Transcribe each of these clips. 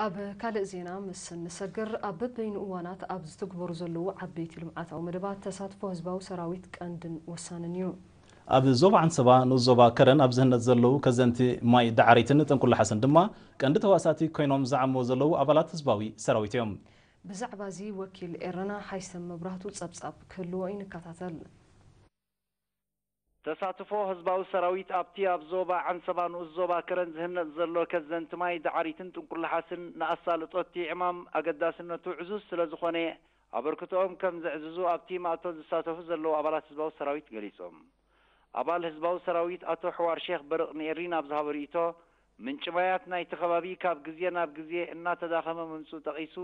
ኣብ ካልእ ዜና ምስ እንሰግር፣ ኣብ በበይኑ እዋናት ኣብ ዝትግበሩ ዘለዉ ዓበይቲ ልምዓታዊ መደባት ተሳትፎ ህዝባዊ ሰራዊት ቀንድን ወሳንን እዩ። ኣብ ዞባ ዓንሰባ ንኡስ ዞባ ከረን ኣብ ዝህነጽ ዘለዉ ከዘንቲ ማይ ዳዕሪትን ጥንቁላሓስን ድማ ቀንዲ ተዋሳእቲ ኮይኖም ዝዓምዎ ዘለዉ ኣባላት ህዝባዊ ሰራዊት እዮም። ብዛዕባ እዚ ወኪል ኤረና ሃይሰም መብራህቱ ጸብጻብ ክህልዎ እዩ፣ ንከታተል። ተሳትፎ ህዝባዊ ሰራዊት ኣብቲ ኣብ ዞባ ዓንሰባ ንኡስ ዞባ ከረን ዝህነጽ ዘሎ ከዘንቲ ማይ ዳዕሪትን ጥንቁላሓስን ንኣሳልጦ እቲ ዕማም ኣገዳስነቱ ዕዙዝ ስለ ዝኾነ ኣበርክቶኦም ከም ዘዕዝዙ ኣብቲ ማእቶት ዝሳተፉ ዘለዉ ኣባላት ህዝባዊ ሰራዊት ገሊጾም። ኣባል ህዝባዊ ሰራዊት ኣቶ ሕዋር ሼኽ በርቕ ንኤሪና ኣብ ዝሃቦ ርእይቶ፣ ምንጪ ማያት ናይቲ ከባቢ ካብ ግዜ ናብ ግዜ እናተዳኸመ ምምጽኡ ጠቒሱ፣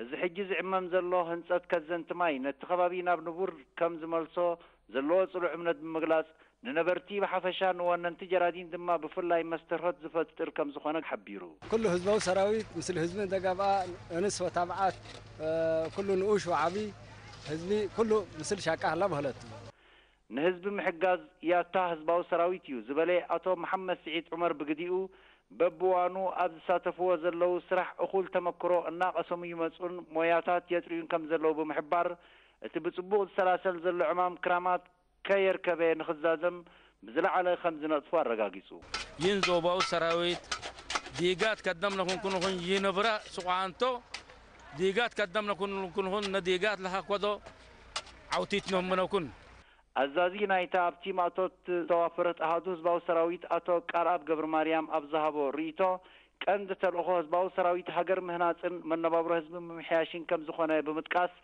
እዚ ሕጂ ዝዕመም ዘሎ ህንጸት ከዘንቲ ማይ ነቲ ከባቢ ናብ ንቡር ከም ዝመልሶ ዘለዎ ጽኑዕ እምነት ብምግላጽ፣ ንነበርቲ ብሓፈሻ ንወነንቲ ጀራዲን ድማ ብፍላይ መስተርሆት ዝፈጥር ከም ዝኾነ ሓቢሩ። ኩሉ ህዝባዊ ሰራዊት ምስል ህዝቢ እንተጋብኣ፣ እንስ ወታብዓት፣ ኩሉ ንኡሽ ወዓቢ ህዝቢ ኩሉ ምስል ሻቃ ህላ በህለት። ንህዝቢ ምሕጋዝ ያታ ህዝባዊ ሰራዊት እዩ ዝበለ ኣቶ መሓመድ ስዒድ ዑመር ብግዲኡ፣ በብዋኑ ኣብ ዝሳተፍዎ ዘለዉ ስራሕ እኹል ተመክሮ እናቐሰሙ ይመጹን ሞያታት የጥርዩን ከም ዘለዉ ብምሕባር፣ እቲ ብጽቡቕ ዝሰላሰል ዘሎ ዕማም ክራማት ከየርከበ ንኽዛዘም ብዝለዓለ ከም ዝነጥፉ ኣረጋጊጹ። ይን ዞባዊ ሰራዊት ዲጋት ከደም ነኹንኩንኹን ይንብራ ስቋንቶ ዲጋት ከደም ነኹንኩንኹን ነዲጋት ለሃኮዶ ዓውቲት ነምነኩን። ኣዛዚ ናይታ ኣብቲ ማእቶት ዝተዋፈረት ኣሃዱ ህዝባዊ ሰራዊት ኣቶ ቃልኣብ ገብረማርያም ኣብ ዝሃቦ ርእይቶ፣ ቀንዲ ተልእኾ ህዝባዊ ሰራዊት ሃገር ምህናጽን መነባብሮ ህዝቢ ምምሕያሽን ከም ዝኾነ ብምጥቃስ፣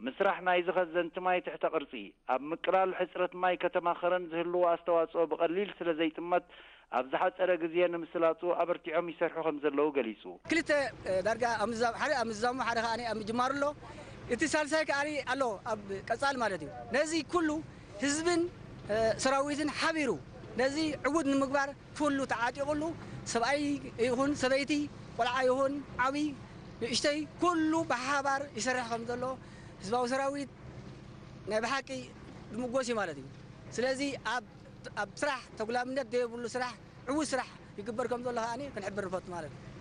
ምስራሕ ናይዚ ኸዘንቲ ማይ ትሕተ ቅርጺ፣ ኣብ ምቅላል ሕጽረት ማይ ከተማ ኸረን ዝህልዎ ኣስተዋጽኦ ብቐሊል ስለ ዘይጥመት፣ ኣብ ዝሓጸረ ግዜ ንምስላጡ ኣበርቲዖም ይሰርሑ ከም ዘለዉ ገሊጹ። ክልተ ዳርጋ ሓደ ኣብ ምዝዛሙ ሓደ ከኣ ኣብ ምጅማሩ ኣሎ። እቲ ሳልሳይ ከኣ ኣሎ ኣብ ቀጻሊ ማለት እዩ። ነዚ ኩሉ ህዝብን ሰራዊትን ሓቢሩ ነዚ ዕውት ንምግባር ኩሉ ተዓጢቑሉ፣ ሰብኣይ ይኹን ሰበይቲ፣ ቆልዓ ይኹን ዓብዪ ንእሽተይ ኩሉ ብሓባር ይሰርሕ ከም ዘሎ ህዝባዊ ሰራዊት ናይ ብሓቂ ዝምጎስ እዩ ማለት እዩ። ስለዚ ኣብ ኣብ ስራሕ ተጉላብነት ዘይብሉ ስራሕ ዕዉት ስራሕ ይግበር ከም ዘሎ ከኣ ክንሕብር ንፈቱ ማለት እዩ።